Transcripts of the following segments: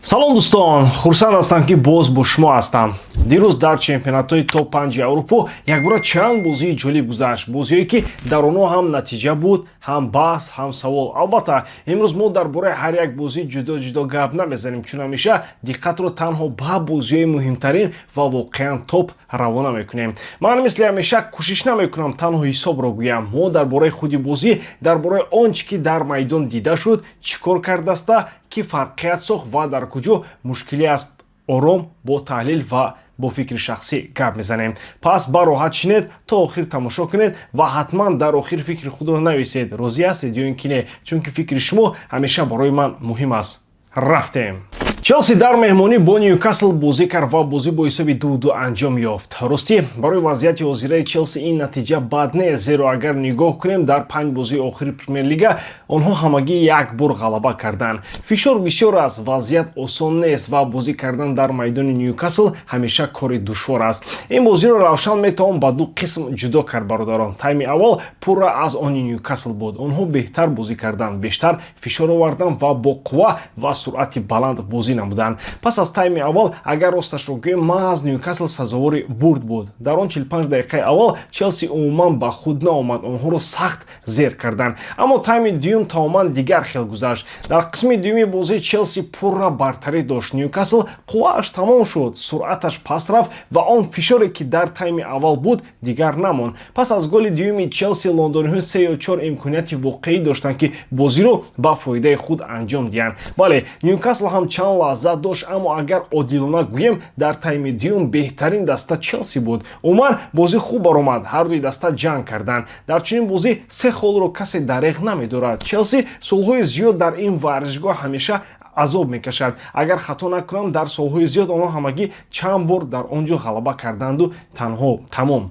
Салом, дӯстон! Хурсанд ҳастам, ки боз бо шумо ҳастам. Дирӯз дар чемпионатҳои топ 5 Аврупо якбора чанд бозии ҷолиб гузашт, бозиҳое, ки дар онҳо ҳам натиҷа буд, ҳам баҳс, ҳам савол. Албатта, имрӯз мо дар бораи ҳар як бозӣ ҷудо ҷудо гап намезанем, чун ҳамеша диққатро танҳо ба бозиҳои муҳимтарин ва воқеан топ равона мекунем. Ман мисли ҳамеша кӯшиш намекунам танҳо ҳисобро гӯям. Мо дар бораи худи бозӣ, дар бораи он чӣ ки дар майдон дида шуд, чӣ кор кард даста, кӣ фарқият сохт ва дар куҷо мушкилӣ аст, ором, бо таҳлил ва бо фикри шахсӣ гап мезанем. Пас ба роҳат шинед, то охир тамошо кунед ва ҳатман дар охир фикри худро нависед, розӣ ҳастед ё ин ки не, чунки фикри шумо ҳамеша барои ман муҳим аст. Рафтем. Челси дар меҳмонӣ бо Ньюкасл бозӣ кард ва бозӣ бо ҳисоби 2-2 анҷом ёфт. Ростӣ, барои вазъияти ҳозираи Челси ин натиҷа бад нест, зеро агар нигоҳ кунем, дар панҷ бозии охири Премер-лига онҳо ҳамагӣ як бор ғалаба карданд. Фишор бисёр аст, вазъият осон нест ва бозӣ кардан дар майдони Ньюкасл ҳамеша кори душвор аст. Ин бозиро равшан метавон ба ду қисм ҷудо кард, бародарон. Тайми аввал пурра аз они Ньюкасл буд. Онҳо беҳтар бозӣ карданд, бештар фишор оварданд ва бо қувва ва суръати баланд бозӣ намуданд. Пас аз тайми аввал, агар росташро гӯем, маҳз Ньюкасл сазовори бурд буд. Дар он 45 дақиқаи аввал Челси умуман ба худ наомад, онҳоро сахт зер карданд. Аммо тайми дуюм тамоман дигар хел гузашт. Дар қисми дуюми бозӣ Челси пурра бартарӣ дошт. Ньюкасл қуввааш тамом шуд, суръаташ паст рафт ва он фишоре, ки дар тайми аввал буд, дигар намонд. Пас аз голи дуюми Челси лондониҳо се ё чор имконияти воқеӣ доштанд, ки бозиро ба фоидаи худ анҷом диҳанд. Бале, Ньюкасл ҳам чанд лаҳза дошт, аммо агар одилона гӯем, дар тайми дуюм беҳтарин даста Челси буд. Умуман, бозӣ хуб баромад, ҳардуи даста ҷанг карданд. Дар чунин бозӣ се холро касе дареғ намедорад. Челси солҳои зиёд дар ин варзишгоҳ ҳамеша азоб мекашад. Агар хато накунам, дар солҳои зиёд онҳо ҳамагӣ чанд бор дар он ҷо ғалаба карданду танҳо тамом.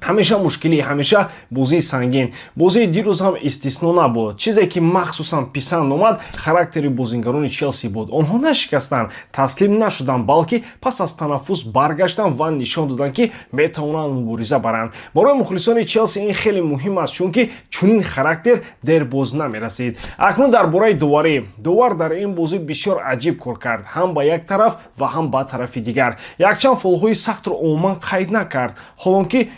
Ҳамеша мушкилӣ, ҳамеша бозии сангин. Бозии дирӯз ҳам истисно набуд. Чизе, ки махсусан писанд омад, характери бозингарони Челси буд. Онҳо нашикастанд, таслим нашуданд, балки пас аз танаффус баргаштанд ва нишон доданд, ки метавонанд мубориза баранд. Барои мухлисони Челси ин хеле муҳим аст, чунки чунин характер дер боз намерасид. Акнун дар бораи доварӣ. Довар дар ин бозӣ бисёр аҷиб кор кард, ҳам ба як тараф ва ҳам ба тарафи дигар. Якчанд фолҳои сахтро умуман қайд накард, ҳолон ки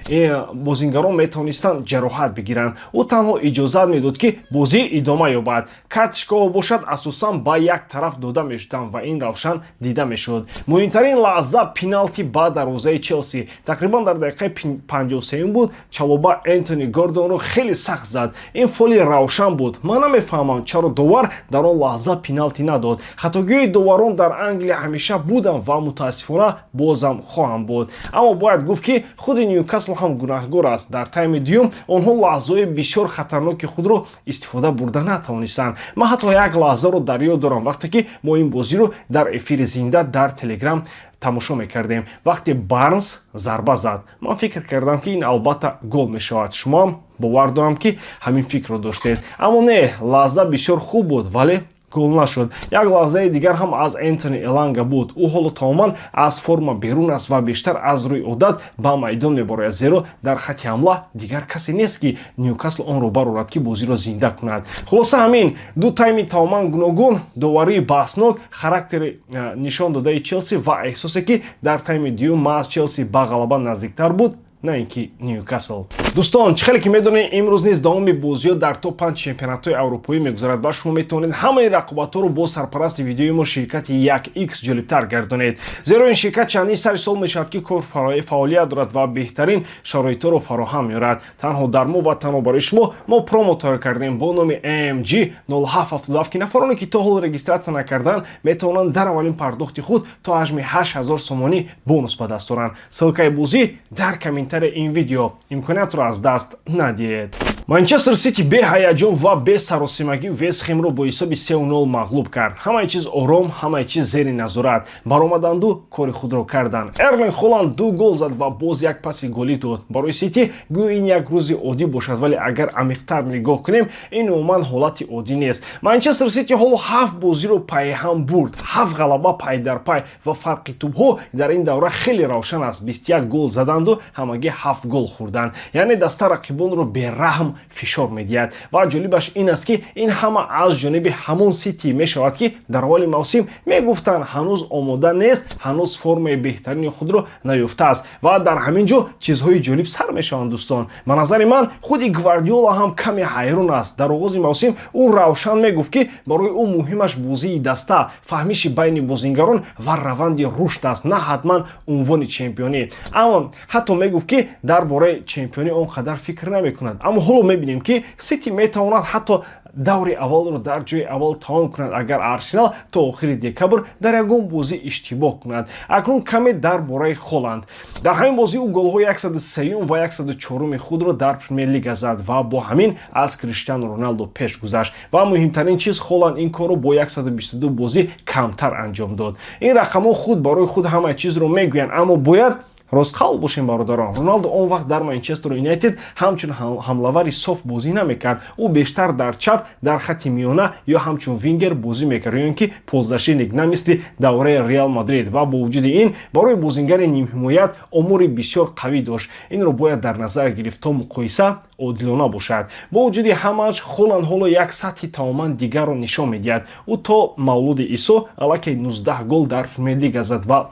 бозингарон метавонистанд ҷароҳат бигиранд. Ӯ танҳо иҷозат медод, ки бозӣ идома ёбад. Карточкаҳо бошад, асосан ба як тараф дода мешуданд ва ин равшан дида мешуд. Муҳимтарин лаҳза — пеналти ба дарвозаи Челси. Тақрибан дар дақиқаи 53 буд. Чалоба Энтони Гордонро хеле сахт зад. Ин фоли равшан буд. Ман намефаҳмам, чаро довар дар он лаҳза пеналти надод. Хатогиҳои доварон дар Англия ҳамеша буданд ва мутаассифона бозам хоҳанд буд. Аммо бояд гуфт, ки худи Ньюкасл ҳам гунаҳгор аст. Дар тайми дуюм онҳо лаҳзаҳои бисёр хатарноки худро истифода бурда натавонистанд. Ман ҳатто як лаҳзаро дар ёд дорам, вақте ки мо ин бозиро дар эфири зинда дар Телеграм тамошо мекардем. Вақте Барнс зарба зад, ман фикр кардам, ки ин албатта гол мешавад. Шумоам, бовар дорам, ки ҳамин фикрро доштед. Аммо не, лаҳза бисёр хуб буд, вале гол нашуд. Як лаҳзаи дигар ҳам аз Энтони Эланга буд. Ӯ ҳоло тамоман аз форма берун аст ва бештар аз рӯи одат ба майдон мебарояд, зеро дар хатти ҳамла дигар касе нест, ки Ньюкасл онро барорад, ки бозиро зинда кунад. Хулоса, ҳамин: ду тайми тамоман гуногун, доварии баҳснок, характери нишон додаи Челси ва эҳсосе, ки дар тайми дуюм маҳз Челси ба ғалаба наздиктар буд, на ин ки Ньюкасл. Дӯстон, чӣ хеле ки медонед, имрӯз низ давоми бозиҳо дар топ 5 чемпионатҳои аврупоӣ мегузарад ва шумо метавонед ҳамаи рақобатҳоро бо сарпарасти видеои мо, ширкати 1X, ҷолибтар гардонед, зеро ин ширкат чандин сари сол мешавад, ки кор фаъолият дорад ва беҳтарин шароитҳоро фароҳам меорад. Танҳо дар мо ва танҳо барои шумо мо промо тайёр кардем бо номи AMG 0777, ки нафароне, ки то ҳол регистрация накарданд, метавонанд дар аввалин пардохти худ то ҳаҷми 8000 сомонӣ бонус ба даст оранд. Ссылкаи бозӣ дар комментария ин видео. Имкониятро аз даст надиҳед. Манчестер Сити беҳаяҷон ва бесаросимагӣ Вестхемро бо ҳисоби 3-0 мағлуб кард. Ҳамаи чиз ором, ҳамаи чиз зери назорат. Баромаданду кори худро карданд. Эрлинг Холанд ду гол зад ва боз як паси голӣ дод. Барои Сити гӯё ин як рӯзи оддӣ бошад, вале агар амиқтар нигоҳ кунем, ин умуман ҳолати оддӣ нест. Манчестер Сити ҳоло ҳафт бозиро пайҳам бурд, ҳафт ғалаба пай дар пай, ва фарқи тӯбҳо дар ин давра хеле равшан аст: 21 гол заданду ҳамагӣ ҳафт гол хӯрданд. Яъне даста рақибонро бераҳм. фишор медиҳад. Ва ҷолибаш ин аст, ки ин ҳама аз ҷониби ҳамон Сити мешавад, ки дар аввали мавсим мегуфтанд, ҳанӯз омода нест, ҳанӯз формаи беҳтарини худро наёфтааст. Ва дар ҳамин ҷо чизҳои ҷолиб сар мешаванд, дӯстон. Ба назари ман, худи Гвардиола ҳам каме ҳайрон аст. Дар оғози мавсим ӯ равшан мегуфт, ки барои ӯ муҳимаш бозии даста, фаҳмиши байни бозингарон ва раванди рушд аст, на ҳатман унвони чемпионӣ. Аммо ҳатто мегуфт, ки дар бораи чемпионӣ он қадар фикр намекунад. Аммо ҳоло мебинем, ки Сити метавонад ҳатто даври аввалро дар ҷои аввал тамом кунад, агар Арсенал то охири декабр дар ягон бозӣ иштибоҳ кунад. Акнун каме дар бораи Холанд. Дар ҳамин бозӣ ӯ голҳои 103 ва 104 худро дар Премер-лига зад ва бо ҳамин аз Криштиану Роналдо пеш гузашт. Ва муҳимтарин чиз, Холанд ин корро бо 122 бозӣ камтар анҷом дод. Ин рақамҳо худ барои худ ҳамаи чизро мегӯянд, аммо бояд ростқавл бошем, бародарон. Роналдо он вақт дар Манчестер Юнайтед ҳамчун ҳамлавари соф бозӣ намекард. Ӯ бештар дар чап, дар хати миёна ё ҳамчун вингер бозӣ мекард, ё ин ки полузащитник, на мисли давраи Реал Мадрид. Ва бо вуҷуди ин, барои бозингари нимҳимоят омори бисёр қавӣ дошт. Инро бояд дар назар гирифт, то муқоиса одилона бошад. Бо вуҷуди ҳамааш, Холанд ҳоло як сатҳи тамоман дигарро нишон медиҳад. Ӯ то мавлуди Исо аллакай 19 гол дар Премер-лига зад ва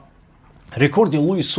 рекорди Луис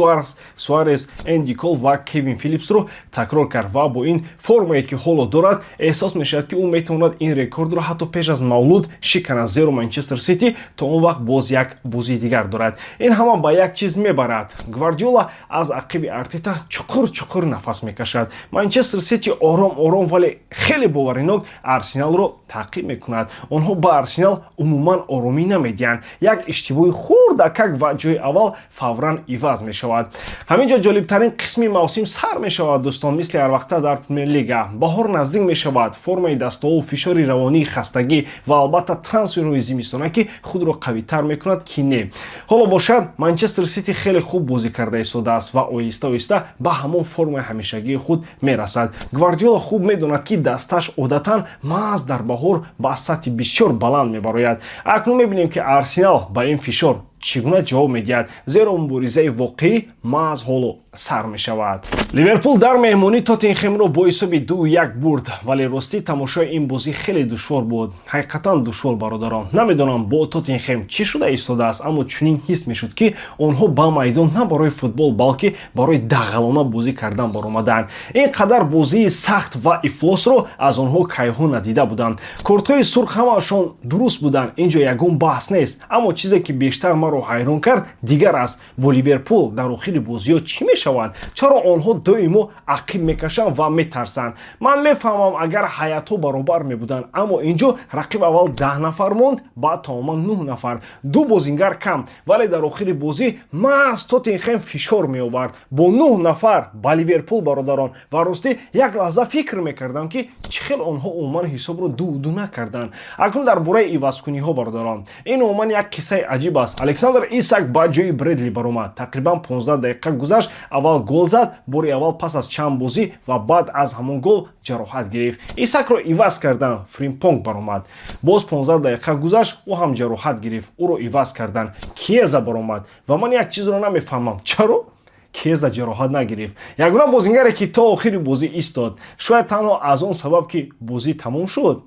Суарес, Энди Кол ва Кевин Филипсро такрор кард. Ва бо ин формае, ки ҳоло дорад, эҳсос мешавад, ки ӯ метавонад ин рекордро ҳатто пеш аз мавлуд шиканад, зеро Манчестер Сити то он вақт боз як бозии дигар дорад. Ин ҳама ба як чиз мебарад: Гвардиола аз ақиби Артета чуқур чуқур нафас мекашад. Манчестер Сити ором ором, вале хеле боваринок Арсеналро таъқиб мекунад. Онҳо ба Арсенал умуман оромӣ намедиҳанд. Як иштибоҳи хурдакак ва ҷои аввал фавран иваз мешавад. Ҳамин ҷо ҷолибтарин қисми мавсим сар мешавад, дӯстон. Мисли ҳарвақта дар Премер-лига баҳор наздик мешавад. Формаи дастаҳо, фишори равонии, хастагӣ ва албатта трансферҳои зимистона, ки худро қавитар мекунад, ки не. Ҳоло бошад, Манчестер Сити хеле хуб бозӣ карда истодааст ва оҳиста оҳиста ба ҳамон формаи ҳамешагии худ мерасад. Гвардиола хуб медонад, ки дастааш одатан маҳз дар баҳор ба сатҳи бисёр баланд мебарояд. Акнун мебинем, ки Арсенал ба ин фишор чӣ гуна ҷавоб медиҳад, зеро муборизаи воқеӣ маҳз ҳоло сар мешавад. Ливерпул дар меҳмонӣ Тоттенхемро бо ҳисоби 2-1 бурд. Вале ростӣ, тамошои ин бозӣ хеле душвор буд, ҳақиқатан душвор, бародарон. Намедонам, бо Тоттенхем чӣ шуда истодааст, аммо чунин ҳис мешуд, ки онҳо ба майдон на барои футбол, балки барои дағалона бозӣ кардан баромаданд. Ин қадар бозии сахт ва ифлосро аз онҳо кайҳо надида буданд. Кортҳои сурх ҳамаашон дуруст буданд, ин ҷо ягон баҳс нест. Аммо чизе, ки бештар маро ҳайрон кард, дигар аст. Бо Ливерпул дар охири бозиҳо чӣ мешавад? Чаро онҳо доимо ақиб мекашанд ва метарсанд? Ман мефаҳмам, агар ҳайатҳо баробар мебуданд, аммо ин ҷо рақиб аввал 10 нафар монд, баъд тамоман нӯҳ нафар, ду бозингар кам, вале дар охири бозӣ маҳз Тоттенхем фишор меовард бо нӯҳ нафар ба Ливерпул, бародарон. Ва ростӣ, як лаҳза фикр мекардам, ки чӣ хел онҳо умуман ҳисобро 2-2 накарданд. Акнун дар бораи ивазкуниҳо, бародарон. Ин умуман як қиссаи аҷиб аст. Александр Исак ба ҷои Бредли баромад. Тақрибан 15 дақиқа гузашт, аввал гол зад, бори аввал пас аз чанд бозӣ, ва баъд аз ҳамон гол ҷароҳат гирифт. Исакро иваз карданд, Фримпонг баромад. Боз 15 дақиқа гузашт, ӯ ҳам ҷароҳат гирифт, ӯро иваз карданд, Киеза баромад. Ва ман як чизро намефаҳмам: чаро Кеза ҷароҳат нагирифт, ягона бозингаре, ки то охири бозӣ истод? Шояд танҳо аз он сабаб, ки бозӣ тамом шуд.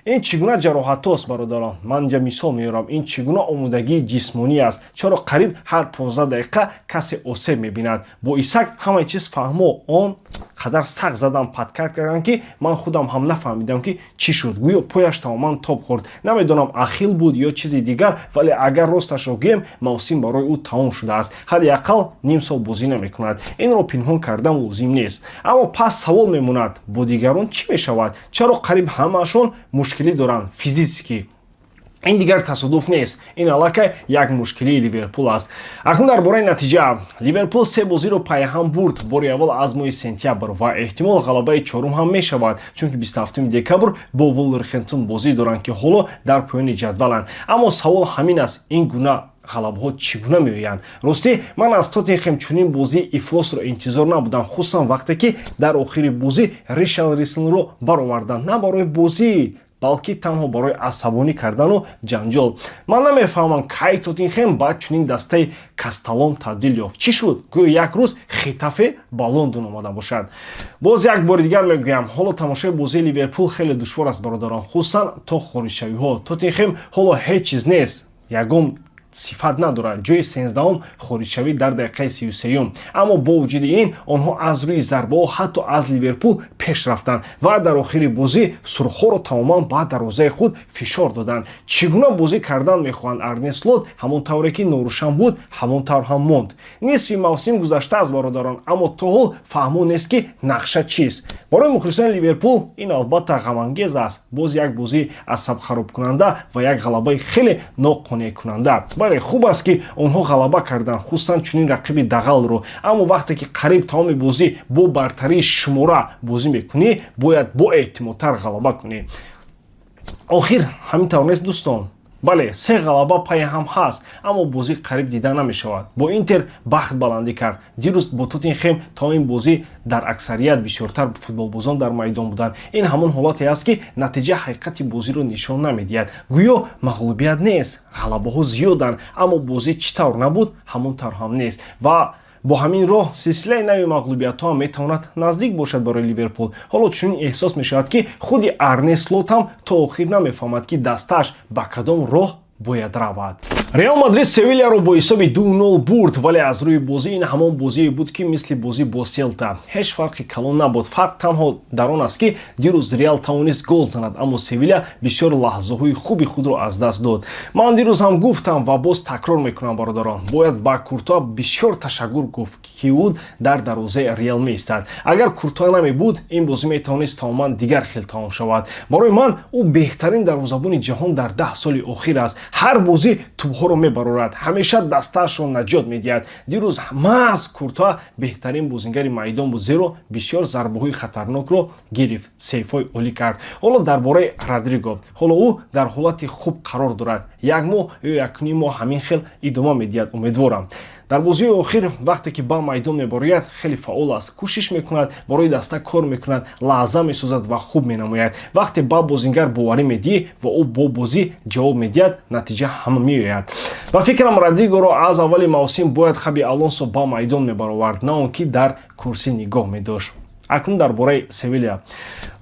Ин чӣ гуна ҷароҳатҳост, бародарон? Ман инҷа мисол меорам: ин чӣ гуна омодагии ҷисмонӣ аст? Чаро қариб ҳар 15 дақиқа касе осеб мебинад? Бо Исак ҳамаи чиз фаҳмо, он қадар сахт задан, подкат карданд, ки ман худам ҳам нафаҳмидам, ки чӣ шуд. Гӯё пояш тамоман тоб хӯрд. Намедонам, ахил буд ё чизи дигар, вале агар росташро гӯем, мавсим барои ӯ тамом шудааст. Ҳадди ақал ним сол бозӣ намекунад. Инро пинҳон кардан лозим нест. Аммо пас савол мемонад: бо дигарон чӣ мешавад? Чаро қариб ҳамаашон мушкилӣ доранд физически? Ин дигар тасодуф нест, ин аллакай як мушкилии Ливерпул аст. Акнун дар бораи натиҷа. Ливерпул се бозиро пайҳам бурд, бори аввал аз моҳи сентябр, ва эҳтимол ғалабаи чорум ҳам мешавад, чунки 27 декабр бо Вулверхемптон бозӣ доранд, ки ҳоло дар поёни ҷадваланд. Аммо савол ҳамин аст: ин гуна ғалабаҳо чӣ гуна меоянд? Ростӣ, ман аз Тоттенхем чунин бозии ифлосро интизор набудам, хусусан вақте ки дар охири бозӣ Ришарлисонро бароварданд, на барои бозӣ. Балки танҳо барои асабонӣ кардану ҷанҷол. Ман намефаҳмам, кай Тоттенхем ба чунин дастаи костолом табдил ёфт. Чӣ шуд? Гӯё як рӯз Хетафе ба Лондон омада бошад. Боз як бори дигар мегӯям, ҳоло тамошои бозии Ливерпул хеле душвор аст, бародарон, хусусан то хориҷшавиҳо. Тоттенхем ҳоло ҳеҷ чиз нест, ягон сифат надорад. Ҷои 13-ум, хориҷшавӣ дар дақиқаи 33-юм. Аммо бо вуҷуди ин онҳо аз рӯи зарбаҳо ҳатто аз Ливерпул пеш рафтанд ва дар охири бозӣ сурхҳоро тамоман ба дарвозаи худ фишор доданд. Чӣ гуна бозӣ кардан мехоҳанд Арне Слот, ҳамон тавре ки норӯшан буд, ҳамон тавр ҳам монд. Нисфи мавсим гузаштааст, бародарон, аммо то ҳол фаҳмо нест, ки нақша чист. Барои мухлисони Ливерпул ин албатта ғамангез аст. Боз як бозии асабхаробкунанда ва як ғалабаи хеле ноқонеъкунанда. Бале, хуб аст, ки онҳо ғалаба карданд, хусусан чунин рақиби дағалро, аммо вақте ки қариб тамоми бозӣ бо бартарии шумора бозӣ мекунӣ, бояд боэътимодтар ғалаба кунӣ. Охир ҳамин тавр нест, дӯстон? Бале, се ғалаба пайи ҳам ҳаст, аммо бозӣ қариб дида намешавад. Бо Интер бахт баландӣ кард. Дирӯз бо Тоттенхем то ин бозӣ дар аксарият бисёртар футболбозон дар майдон буданд. Ин ҳамон ҳолате аст, ки натиҷа ҳақиқати бозиро нишон намедиҳад. Гӯё мағлубият нест, ғалабаҳо зиёданд, аммо бозӣ чӣ тавр набуд, ҳамон тавр ҳам нест. Ва бо ҳамин роҳ силсилаи нави мағлубиятҳо ҳам метавонад наздик бошад барои Ливерпул. Ҳоло чунин эҳсос мешавад, ки худи Арне Слот ҳам то охир намефаҳмад, ки дастааш ба кадом роҳ бояд равад. Реал Мадрид Севилияро бо ҳисоби 2-0 бурд, вале аз рӯи бозӣ ин ҳамон бозие буд, ки мисли бозӣ бо Селта ҳеҷ фарқи калон набуд. Фарқ танҳо дар он аст, ки дирӯз Реал тавонист гол занад, аммо Севилия бисёр лаҳзаҳои хуби худро аз даст дод. Ман дирӯз ҳам гуфтам ва боз такрор мекунам, бародарон, бояд ба Куртуа бисёр ташаккур гуфт, ки ӯ дар дарвозаи Реал меистад. Агар Куртуа намебуд, ин бозӣ метавонист тамоман дигар хел тамом шавад. Барои ман ӯ беҳтарин дарвозабони ҷаҳон дар 10 соли охир аст. Ҳар бозӣ тӯбҳоро мебарорад, ҳамеша дастаашро наҷот медиҳад. Дирӯз маҳз Куртуа беҳтарин бозингари майдон буд, зеро бисёр зарбаҳои хатарнокро гирифт, сейфҳои олӣ кард. Ҳоло дар бораи Родриго. Ҳоло ӯ дар ҳолати хуб қарор дорад. Як моҳ ё 1,5 моҳ ҳамин хел идома медиҳад, умедворам. Дар бозии охир, вақте ки ба майдон мебарояд, хеле фаъол аст, кӯшиш мекунад, барои даста кор мекунад, лаҳза месозад ва хуб менамояд. Вақте ба бозингар боварӣ медиҳӣ ва ӯ бо бозӣ ҷавоб медиҳад, натиҷа ҳама меояд. Ба фикрам, Родригоро аз аввали мавсим бояд Хаби Алонсо ба майдон мебаровард, на он ки дар курсӣ нигоҳ медошт. Акнун дар бораи Севилия.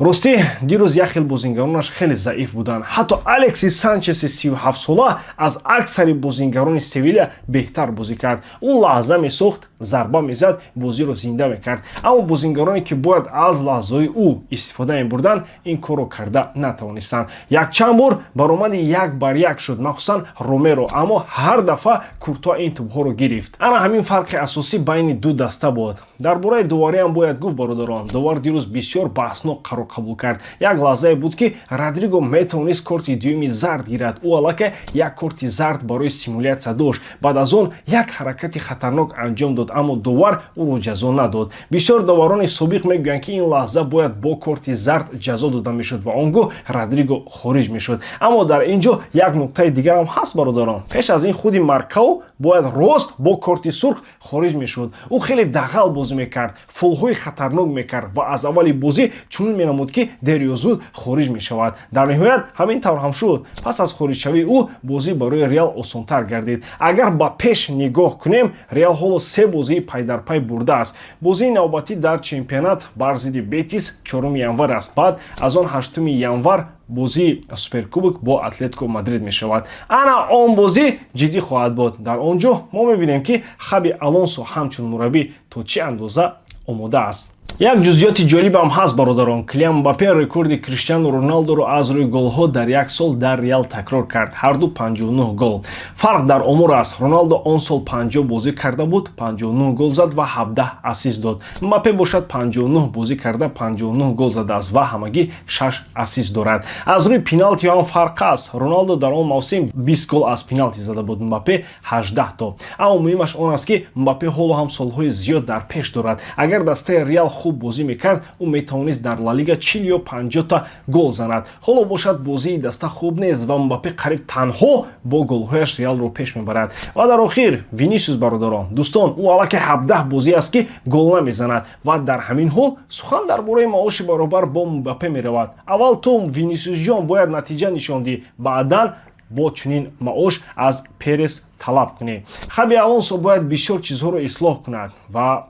Ростӣ, дирӯз як хел бозингаронаш хеле заиф буданд. Ҳатто Алексис Санчеси 37-сола аз аксари бозингарони Севилия беҳтар бозӣ кард. Ӯ лаҳза месохт, зарба мезад, бозиро зинда мекард, аммо бозингароне, ки бояд аз лаҳзаҳои ӯ истифода мебурданд, ин корро карда натавонистанд. Якчанд бор баромади як бар як шуд, махсусан Ромеро, аммо ҳар дафъа Куртуа ин тӯбҳоро гирифт. Ана ҳамин фарқи асосӣ байни ду даста буд. Дар бораи довариам бояд гуфт, бародарон. Довар дирӯз бисёр баҳснок қарор қабул кард. Як лаҳзае буд, ки Родриго метавонист корти дуюми зард гирад. Ӯ аллакай як корти зард барои симулятсия дошт. Баъд аз он як ҳаракати хатарнок анҷом дод, аммо довар ӯро ҷазо надод. Бисёр доварони собиқ мегӯянд, ки ин лаҳза бояд бо корти зард ҷазо дода мешуд ва он гоҳ Родриго хориҷ мешуд. Аммо дар ин ҷо як нуқтаи дигарам ҳаст, бародарон. Пеш аз ин худи Маркао бояд рост бо корти сурх хориҷ мешуд. Ӯ хеле дағал бозӣ мекард, фолҳои хатарнок мекард ва аз аввали бозӣ чунин менамуд, ки дер ё зуд хориҷ мешавад. Дар ниҳоят ҳамин тавр ҳам шуд. Пас аз хориҷшавии ӯ бозӣ барои Реал осонтар гардид. Агар ба пеш нигоҳ кунем, Реал ҳоло се бозии пайдарпай бурдааст. Бозии навбатӣ дар чемпионат бар зидди Бетис 4 январ аст. Баъд аз он 8 январ бозии Суперкубок бо Атлетико Мадрид мешавад. Ана он бозӣ ҷиддӣ хоҳад буд. Дар он ҷо мо мебинем, ки Хаби Алонсо ҳамчун мураббӣ то чӣ андоза омода аст. Як ҷузъиёти ҷолибам ҳаст, бародарон. Килиан Мбаппе рекорди Криштиану Роналдоро аз рӯи голҳо дар як сол дар Реал такрор кард: ҳарду 59 гол. Фарқ дар омор аст. Роналдо он сол 50 бозӣ карда буд, 59 гол зад ва 17 ассист дод. Мбаппе бошад, 59 бозӣ карда, 59 гол задааст ва ҳамагӣ 6 ассист дорад. Аз рӯи пеналти ҳам фарқ аст. Роналдо дар он мавсим 20 гол аз пеналти зада буд, Мбаппе 18 то. Аммо муҳимаш он аст, ки Мбаппе ҳоло ҳам солҳои зиёд дар пеш дорад. Агар дастаи Реал хуб бозӣ мекард, ӯ метавонист дар Ла Лига 40 ё 50-та гол занад. Ҳоло бошад, бозии даста хуб нест ва Мбаппе қариб танҳо бо голҳояш Реалро пеш мебарад. Ва дар охир Винисиус. Бародарон, дӯстон, ӯ аллакай 17 бозӣ аст, ки гол намезанад, ва дар ҳамин ҳол сухан дар бораи маоши баробар бо Мбаппе меравад. Аввал ту, Винисиусҷон, бояд натиҷа нишон диҳӣ, баъдан бо чунин маош аз Перес талаб кунӣ. Хаби Алонсо бояд бисёр чизҳоро ислоҳ кунад ва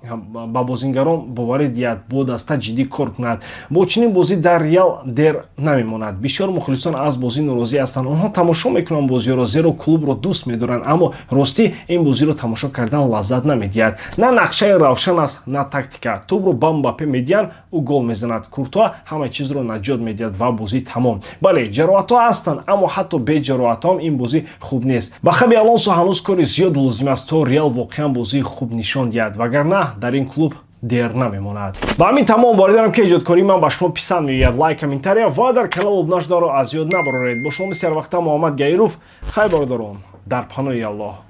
ба бозингарон боварӣ диҳад, бо даста ҷиддӣ кор кунад. Бо чунин бозӣ дар Реал дер намемонад. Бисёр мухлисон аз бозӣ норозӣ ҳастанд. Онҳо тамошо мекунанд бозиҳоро, зеро клубро дӯст медоранд, аммо ростӣ, ин бозиро тамошо кардан лаззат намедиҳад. На нақшаи равшан аст, на тактика. Тӯбро ба Мбаппе медиҳанд, ӯ гол мезанад, Куртуа ҳама чизро наҷот медиҳад ва бозӣ тамом. Бале, ҷароҳатҳо ҳастанд, аммо ҳатто бе ҷароҳатҳоам ин бозӣ хуб нест. Ба Хаби Алонсо ҳанӯз кори зиёд лозим аст, то Реал воқеан бозии хуб нишон диҳад, вагарна дар ин клуб дер намемонад. Ба ҳамин тамом. Боварӣ дорам, ки эҷодкории ман ба шумо писанд меояд. Лайк, комментария ва дар канал обуна шударо аз ёд набароред. Бо шумо мисли ҳарвақта Муҳаммад Гаиров. Хайр, бародарон, дар паноҳи Аллоҳ.